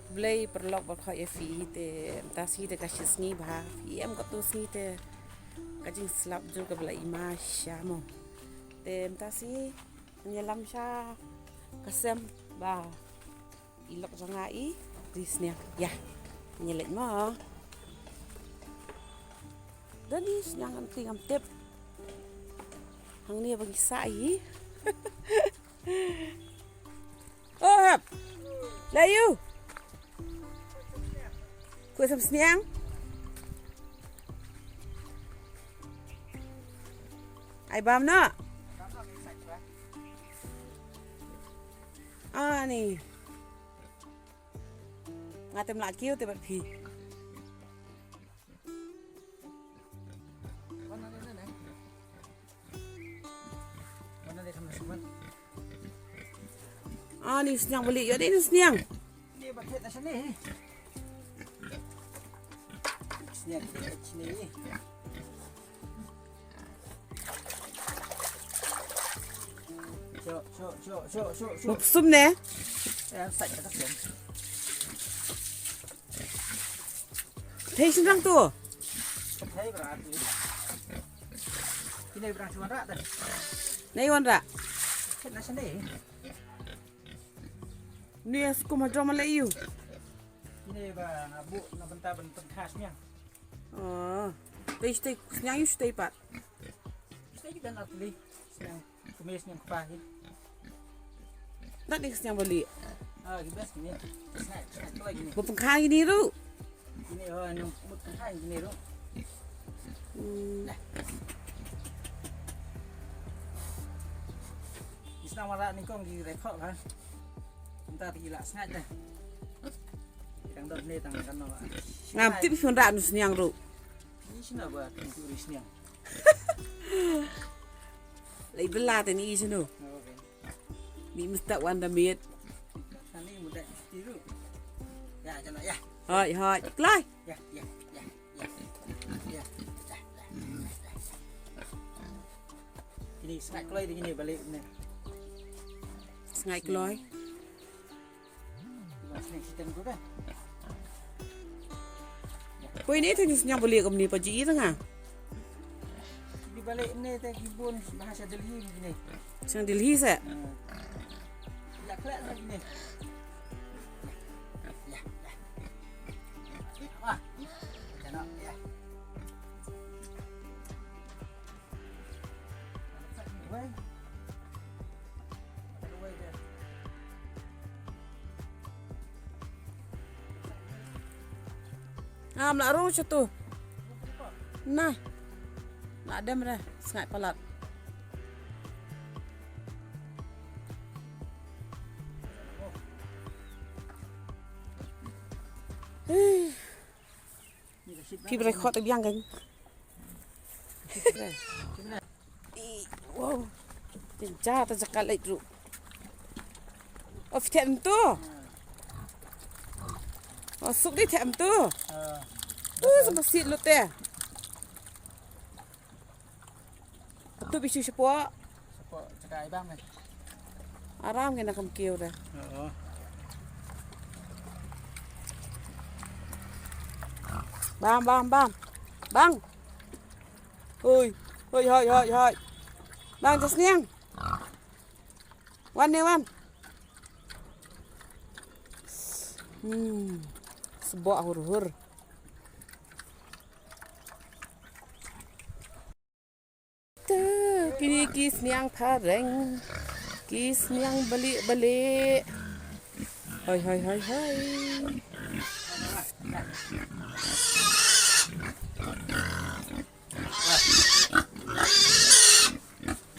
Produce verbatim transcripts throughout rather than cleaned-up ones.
Blei paralok baroh ïa phi te mynta shi te ka shi sngi bha phi em katto sngi te ka jingslap jur kaba la i ma sha mo. Te mynta shi ngi lam sha ka sem ba i lok jong nga i ri sniang. Ïa ngi leit mo. Dani sniang anti ngam tip. Hangne ba ngi sa i. Oh hap. La yu. Ku sam sniang. Ai bam na. Ani. Nga tem la kiu te bat phi. Ani sniang bali, ya dei sniang. Sniang, sniang. Suk, suk, suk, suk, suk, suk. Sum ne? Eh, sa ka sum. Thei sniang tu. Thei bra tu. Kine bra tu wan ra dah. Nei wan ra. Kena sene. Ni as kuma drama le yu. Kine ba na bu na benta ben pen khas niang. Oh. Tei tei sniang yu tei pat. Sniang kita nak beli. Sniang kumis sniang kupa ni. Nak ni sniang bali. Ah, kita sini. Sniang, sniang tu lagi ni. Bepengkhang ini ru. Ini oh, ni mut pengkhang ini ru. Hmm. Nah. Isna wala ni kong di rekod kan. Entah pergi lah sangat dah. Tang dot ni tang kan no. Ngam tip sniang rak nu sniang ru. Ni sina ba tang tu ri sniang. Lai bela te ni sinu. Ni mesti wan da mit. Ani muda tiru. Ya, jalan ya. Hai, hai, klai. Ya, ya, ya, ya. Ya. Ini sangat kloi di sini balik ni. Sangat kloi. Poi ni tadi sniang balik ke ni paji ita nga. Di balik ni tadi bun bahasa Delhi ni. Sang Delhi sa. Ya, kelak lagi ni. Ya, ya. Wah. Jangan ya. Am la ru chatu. Nah. La dem re sngai palat. Phi bre khot biang kan. Wow. Tin cha ta jaka leit ru. Of them tu. Oh, suk di them tu. Tu sama sit lu te. Tu bisu sepo. Sepo cekai bang ni. Aram kena kam kiu dah. Oo. Bang, bang, bang. Bang. Hoi. Hoi, hoi, hoi, hoi. Bang, just niang. Wan ni, wan. Hmm. Sebok hur-hur. Tu, kini ki sniang phareng. Ki sniang balik-balik. Hoi, hoi, hoi, hoi.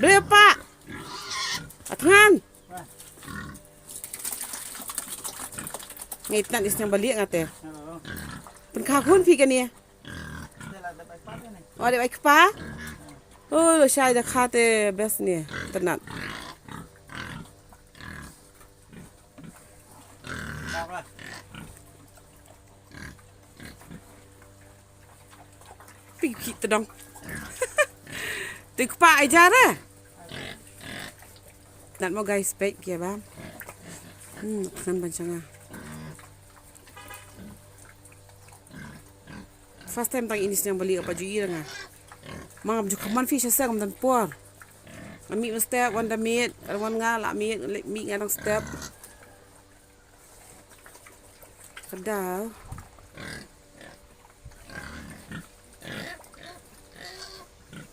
Beli apa? Atangan. Ngai tnat is sniang balik ngate. Pynkhah khun phi kane. Oh, dei bai kpa. Oh, lo shai da kha te best ni. Tnat. Pi pi tdong. Te kpa ai jar eh. Nat mo guys, peit kia ba. Hmm, kan ban changa. First time tang ini sniang bali ka pa ju i nga. Mang ju kaman fi sha seng dan por. Ami mesti wan da mit, wan nga la mit, mih nga dang step. Ka daw.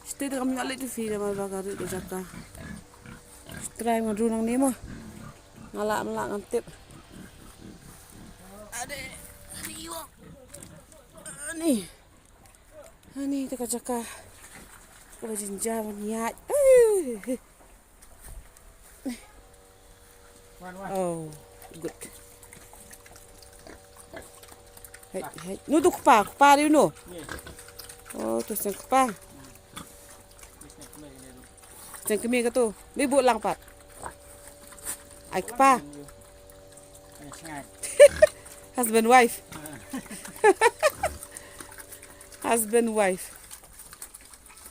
Stay da kam ïoh leit tu fi da mar ba ka rit da jaka. Try ngan rung nangne mo. Nga lah, nga lah ngan tip. Ade, ade iwak. Ani. Ani te ka jaka. Ka ba jinjar ban ïaid. Eh. Oh, good. Hei, hei. Nu tu kpa, kpa dia nu. Oh, tu seng kpa. Seng kmie ka tu. Mih buh lang pat. Ai kpa. Husband wife. Husband wife.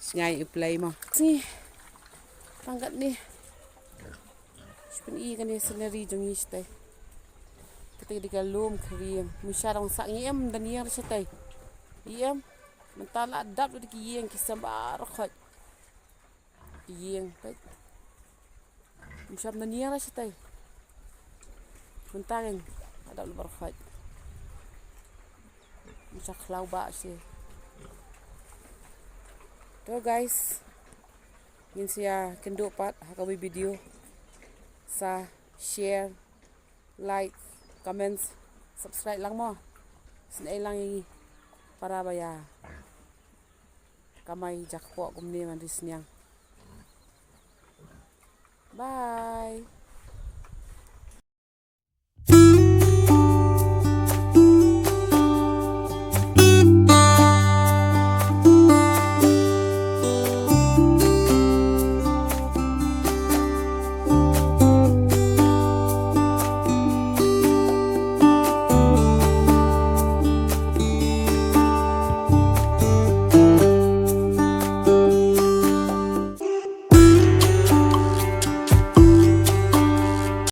Sngai i play mo. Sini. Pangkat ni. Shu pyni kane scenery jong ngi shatai. Kata ka dei ka lum ka riang. Mynshwa dang sah ngi em da niang shatai. Ngi em. Mynta la dap da ki ïing ki sem baroh khoit. Ki ïing peit. Mynshwa da niang shatai. Mynta ngi la dap baroh khoit. Mynshwa khlaw ba shi. To guys. Ngin sa ïakynduh pat ha kawei video. Sa share, like, comments, subscribe lang mo. Sngewbha lang ïa ngi para ba ïa kamai jakpoh kumne man ri sniang. Bye.